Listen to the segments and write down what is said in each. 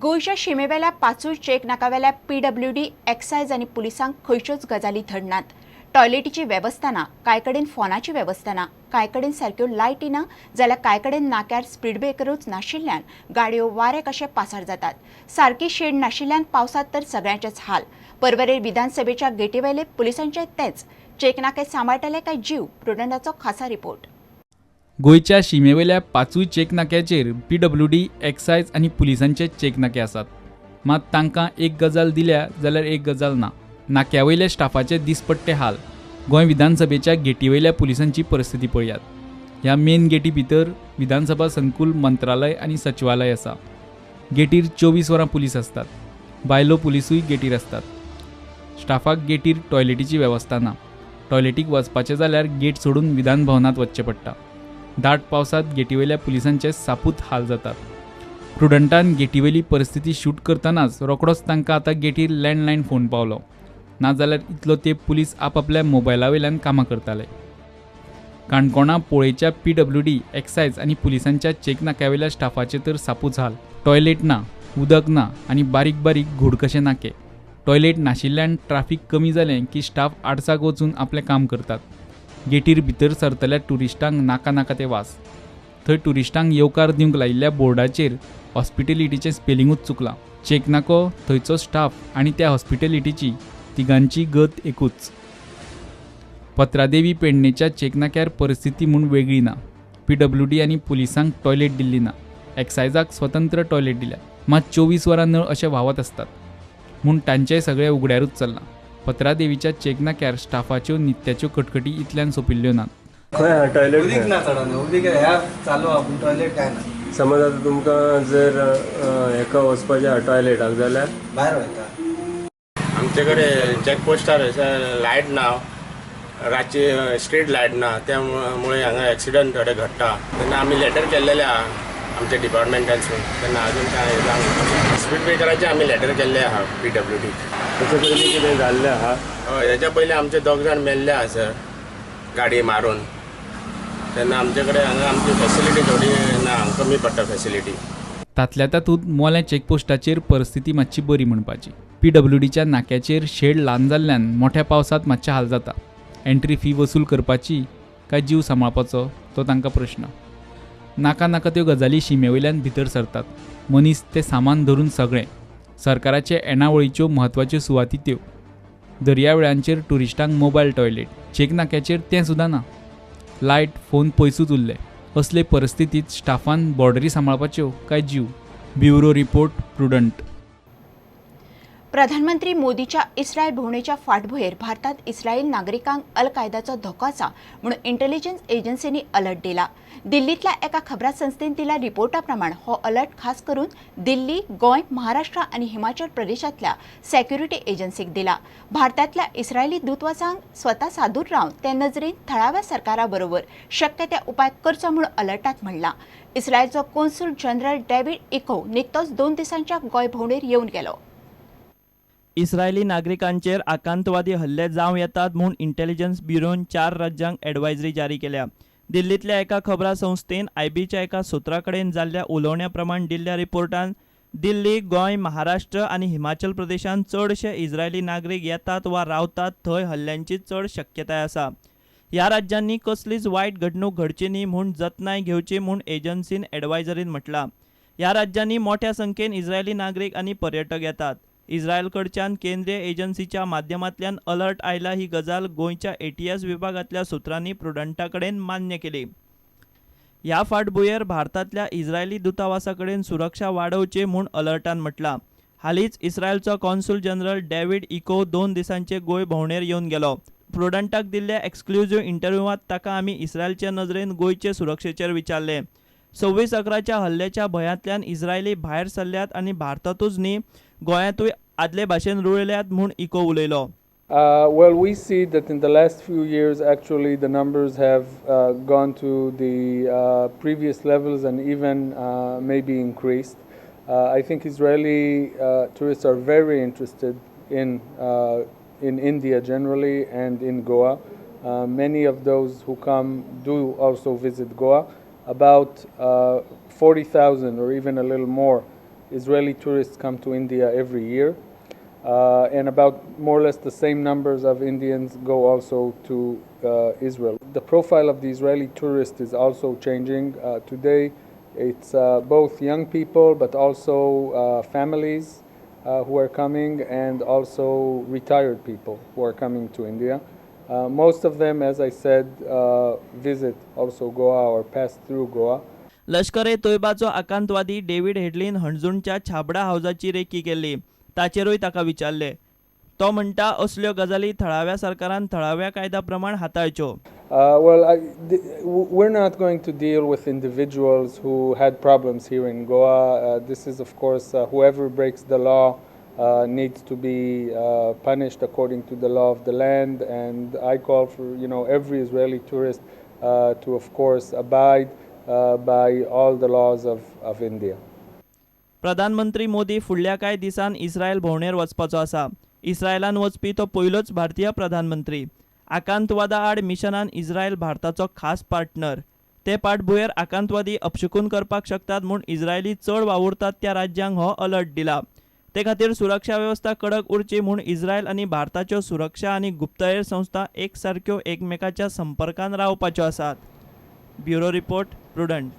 गोंयच्या शिमेवेल्या पांचूय check नाकावेल्या PWD, excise आनी पुलिसांक खंयच्योच गजाली धडनात. टॉयलेटीची वेवस्था ना, कांय कडेन फोनाची वेवस्था ना, कांय कडेन सारक्यो लायटी ना, जाल्यार कांय कडेन नाक्यार स्पीड ब्रेकरूच नाशिल्ल्यान गाडयो वारे कशे पासार जातात. सारकी शेड नाशिल्ल्यान पावसांत तर सगळ्यांचेच हाल. परवरे विधानसभेच्या गेटीवेले पुलिसांचे तेच चेक नाके सांबाळटले काय जीव? प्रुडंटाचो खासा रिपोर्ट. गोंयच्या शिमेवयल्या पांचूय चेक नाक्याचेर पीडब्ल्यूडी, एक्सायज आनी पुलिसांचे चेक नाके आसात. मात तांकां एक गजाल दिल्या जाल्यार एक गजाल ना. नाक्या वयल्या स्टाफाचे दिसपट्टे हाल. गोंय विधानसभेच्या गेटीवयल्या पुलिसांची परिस्थिती पळयात. ह्या मेन गेटी भितर विधानसभा संकुल, मंत्रालय आनी सचिवालय आसा. गेटीर 24 वरां पुलीस आसतात. बायलो पुलिसूय गेटीर आसतात. स्टाफाक गेटीर टॉयलेटीची वेवस्था ना. टॉयलेटीक वचपाचें जाल्यार गेट सोडून विधानभवनांत वचचें पडटा. दाट पावसांत गेटीवयल्या पुलिसांचे सापूत हाल जातात. प्रुडंटान गेटीवयली परिस्थिती शूट करतनाच रोखडोच तांकां आतां गेटीर लँडलायन फोन पावलो. नाजाल्यार इतलो ते पुलीस आपापल्या मोबायला वयल्यान कामां करताले. काणकोणा पोळेच्या पीडब्ल्यूडी, एक्सायज आनी पुलिसांच्या चेक नाक्यावयल्या स्टाफाचे तर सापूच हाल. टॉयलेट ना, उदक ना आनी बारीक बारीक घूड कशे नाके. टॉयलेट नाशिल्ल्यान ट्राफीक कमी जालें की स्टाफ आडसाक वचून आपलें काम करतात. गेटीर भितर सरतल्या ट्युरिस्टांक नाका नाका ते वास. थंय ट्युरिस्टांक येवकार दिवंक लायिल्ल्या बोर्डाचेर हॉस्पिटेलिटीचें स्पेलिंगूच चुकलां. चेक नाको, थंयचो स्टाफ आनी त्या हॉस्पिटेलिटीची तिगांची गत एकूच. पत्रादेवी पेडणेच्या चेक नाक्यार परिस्थिती म्हूण वेगळी ना. पीडब्ल्यूडी आनी पुलिसांक टॉयलेट दिल्ली ना. एक्सायजाक स्वतंत्र टॉयलेट दिल्या. मात 24 वरां नळ अशे व्हांवत आसतात म्हूण तांचेय सगळें उगड्यारूच चल्लां. पत्रादेवीच्या चेक नाक्यार स्टाफाच्यो नित्याच्यो कटकटी इतल्यान सोंपिल्ल्यो नात. खंय आहा टॉयलेट? उदीक ना चडोन, उदीक ह्या चालू आहा पूण टॉयलेट काय ना. समज आतां तुमकां जर हेका वचपाचें आहा टॉयलेटाक जाल्यार भायर वयता. आमचे कडेन चॅकपोस्टार लायट ना, रातची स्ट्रीट लायट ना, त्यामुळे हांगा एक्सिडंट थोडे घडटा. तेन्ना आमी लेटर केल्लेले आहा आमच्या डिपार्टमेंटांसून, तेन्ना अजून काय जावंक. स्पीड ब्रेकराचे आमी लेटर केल्ले आहा पीडब्ल्यूडी. तेच्या पयलीं कितें जाल्लें आहा? हय, हेच्या पयलीं आमचे दोग जाण मेल्ले आहा सर गाडी मारून. तेन्ना आमचे कडेन हांगा आमची फॅसिलिटी थोडी ना, कमी पडटा फॅसिलिटी. तांतल्या तातूंत मोलें चेकपोस्टाचेर परिस्थिती मातशी बरी म्हणपाची. पीडब्ल्यूडीच्या नाक्याचेर शेड ल्हान जाल्ल्यान मोठ्या पावसांत मातशें हाल जाता. एंट्री फी वसूल करपाची काय जीव सांबाळपाचो तो तांकां प्रश्न. नाका नाका त्यो गजाली शिमेवयल्यान भितर सरतात. मनीस ते सामान धरून सगळें. सरकाराचे येणावळीच्यो म्हत्वाच्यो सुवाती त्यो. दर्यावेळांचेर ट्युरिस्टांक मोबायल टॉयलेट, चेक नाक्याचेर तें सुद्दां ना. लायट, फोन पयसूच उरले. असले परिस्थितींत स्टाफान बॉर्डरी सांबाळपाच्यो काय जीव? Bureau report, Prudent. प्रधानमंत्री मोदीच्या इस्रायल भोंवडेच्या फाटभुंयेर भारतांत इस्रायल नागरिकांक अल कायदाचो धोको आसा म्हणून इंटेलिजन्स एजन्सींनी अलर्ट दिला. दिल्लींतल्या एका खबरां संस्थेन दिल्या रिपोर्टा प्रमाण हो अलर्ट खास करून दिल्ली, गोंय, महाराष्ट्र आनी हिमाचल प्रदेशांतल्या सेक्युरिटी एजन्सीक दिला. भारतांतल्या इस्रायली दूतावासांक स्वता सादूर रावन ते नजरेन थळाव्या सरकारा बरोबर शक्य ते उपाय करचो म्हूण अलर्टात म्हणलां. इस्रायलचो कोन्सूल जनरल डेव्हिड इको निकतोच 2 दिसांच्या गोंय भोंवडेर येवन गेलो. इस्रायली नागरिकांचेर आकांतवादी हल्ले जावं येतात म्हूण इंटेलिजन्स ब्युरोन 4 राज्यांक एडवायजरी जारी केल्या. दिल्लींतल्या एका खबरां संस्थेन आयबीच्या एका सुत्रा कडेन जाल्ल्या उलोवण्या प्रमाण दिल्ल्या रिपोर्टान दिल्ली, गोंय, महाराष्ट्र आनी हिमाचल प्रदेशांत चडशे इस्रायली नागरीक येतात वा रावतात थंय हल्ल्यांची चड शक्यताय आसा. ह्या राज्यांनी कसलीच वायट घडणूक घडची न्ही म्हूण जतनाय घेवची म्हूण एजन्सीन एडवायजरीन म्हटलां. ह्या राज्यांनी मोठ्या संख्येन इस्रायली नागरीक आनी पर्यटक येतात. इस्रायल कडच्यान केंद्रीय एजन्सीच्या माध्यमांतल्यान अलर्ट आयला ही गजाल गोंयच्या एटीएस विभागांतल्या सुत्रांनी प्रुडंटा कडेन मान्य केली. ह्या फाटभुंयेर भारतांतल्या इस्रायली दूतावासा कडेन सुरक्षा वाडोवची म्हूण अलर्टान म्हटलां. हालींच इस्रायलचो कॉन्सूल जनरल डेव्हिड इको 2 दिसांचे गोंय भोंवडेर येवन गेलो. प्रुडंटाक दिल्ल्या एक्सक्लुझिव्ह इंटरव्यूवांत ताका आमी इस्रायलचे नजरेन गोंयचे सुरक्षेचेर विचारलें. 26/11च्या हल्ल्याच्या भंयांतल्यान इस्रायली भायर सरल्यात आनी भारतांतूच न्ही गोंयांतूय आदले भाशेन रुळल्यात म्हूण इको उलयलो. Well, we see that in the last few years, actually, the numbers have gone to the previous levels and even maybe increased. I think Israeli tourists are very interested in India generally and in Goa. Many of those who come do also visit Goa. About 40,000 or even a little more Israeli tourists come to India every year. And about more or less the same numbers of Indians go also to Israel. The profile of the Israeli tourist is also changing. Today, it's both young people but also families who are coming, and also retired people who are coming to India. Most of them, as I said, visit also Goa or pass through Goa. Lashkar A तोयबाचो आकांतवादी David हेडलीन हणजूणच्या Chhabra हावजाची recce केल्ली, ताचेरूय ताका विचारले. तो म्हणटा, असल्यो गजाली थळाव्या सरकारान थळाव्या कायद्या प्रमाण हाताळच्यो. Well, we're not going to deal with individuals who had problems here in Goa. This is, of course, whoever breaks the law needs to be punished according to the law of the land. And I call for every Israeli tourist to, of course, abide by all the laws of India. प्रधानमंत्री मोदी फुडल्या कांय दिसान इस्रायल भोंवडेर वचपाचो आसा. इस्रायलान वचपी तो पयलोच भारतीय प्रधानमंत्री. आकांतवादा आड मिशनान इस्रायल भारताचो खास पार्टनर. ते पाठभुंयेर आकांतवादी अपशकून करपाक शकतात म्हूण इस्रायली चड वावुरतात त्या राज्यांक हो अलर्ट दिला. ते खातीर सुरक्षा वेवस्था कडक उरची म्हूण इस्रायल आनी भारताच्यो सुरक्षा आनी गुप्तहेर संस्था एकसारक्यो एकमेकाच्या संपर्कान रावपाच्यो आसात. Bureau report, Prudent.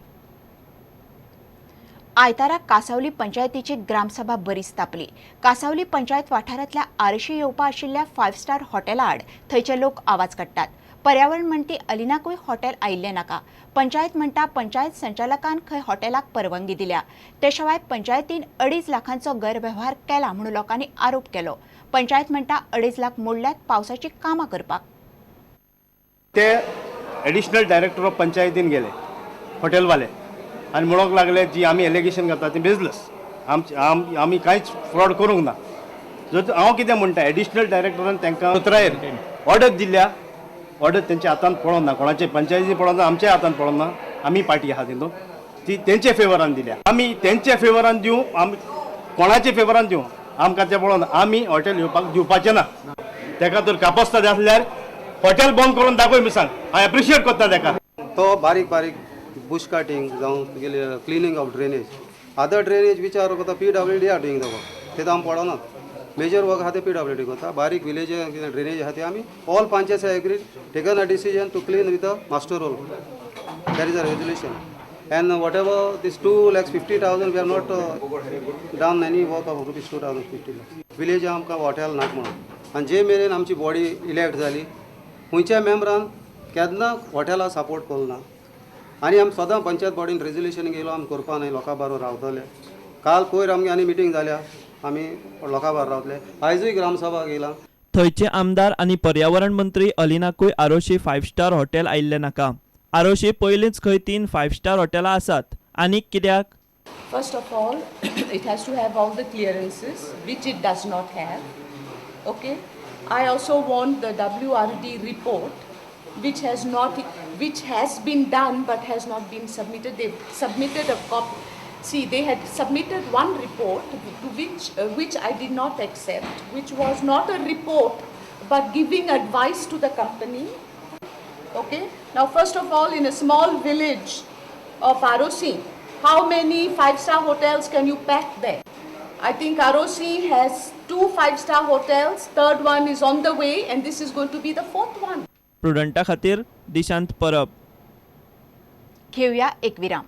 आयतारा कासावली पंचायतीची ग्रामसभा बरीच तापली. कासावली पंचायत वाठारांतल्या आरशी येवपा आशिल्ल्या फायव्ह स्टार हॉटेला आड थंयचे लोक आवाज काडटात. पर्यावरण मंत्री अलिनाकूय हॉटेल आयिल्लें नाका. पंचायत म्हणटा, पंचायत संचालकान खंय हॉटेलाक परवानगी दिल्या. ते शिवाय पंचायतीन 2.5 लाखांचो गैरवेव्हार केला म्हणून लोकांनी आरोप केलो. पंचायत म्हणटा, 2.5 लाख मोडल्यात पावसाची कामां करपाक. ते एडिशनल डायरेक्टर ऑफ पंचायतीन गेले हॉटेलवाले आनी म्हणूंक लागले, जी आमी एलिगेशन करता ती बिजनस आमची, आमी कांयच फ्रॉड करूंक ना. जर हांव कितें म्हणटा, एडिशनल डायरेक्टरान तांकां उतरायर ऑर्डर दिल्या. ऑर्डर तेंच्या हातान पडोन ना, कोणाचे पंचायती पडोन ना, आमच्या हातान पडोन ना. आमी पार्टी आहा तितून, ती तेंचे फेवरान दिल्या. आमी तेंच्या फेवरान दिवं, आमी कोणाचे फेवरान दिवं, आमकां तें पळोवन आमी हॉटेल येवपाक दिवपाचें ना. तेका तर कापस्ताद आसल्यार हॉटेल बंद करून दाखय मी सांग. हांव एप्रिशिएट करता तेका. तो बारीक बारीक बुश कटिंग जावं तुगेली cleaning of drainage, other drainage विचार करता. PWD are doing the work, ते आमी पडोनात. मेजर वर्क आहा ते पीडब्ल्यूडी करता. बारीक विलेज कितें ड्रेनेज आहा ते आमी all panchayat agree, taken a decision to clean with a muster roll. There is a resolution, and whatever this 2,50,000, we have not done any work of rupees 2,050 lakhs. Village आमकां hotel नाका म्हणून. आनी जे मेरेन आमची body elect जाली, खंयच्या मेम्बरान केन्ना हॉटेला support करूं ना. आनी आमी सदां पंचायत बॉडीन रेजोल्युशन गेलो, आमी करपा न्हय, लोकां बरोबर रावतले. काल पयर आमगे आनी मिटींग जाल्या, आमी लोकां बरोबर रावतले. आयजूय ग्रामसभा घेयला. थंयचे आमदार आनी पर्यावरण मंत्री अलिनाकूय आरोशी फायव्ह स्टार हॉटेल आयिल्लें नाका. आरोशी पयलींच खंय तीन फायव्ह स्टार हॉटेलां आसात, आनीक कित्याक? First of all, it has to have all the clearances, which it does not have. Okay. I also want the WRD report, which has not, which has been done but has not been submitted. They submitted a copy. See, they had submitted one report to which I did not accept, which was not a report but giving advice to the company. Okay. Now, first of all, in a small village of Arossim, how many five-star hotels can you pack there? I think Arossim has two five-star hotels. Third one is on the way, and this is going to be the fourth one. प्रुडंटा खातीर दिशांत परब. घेऊया एक विराम.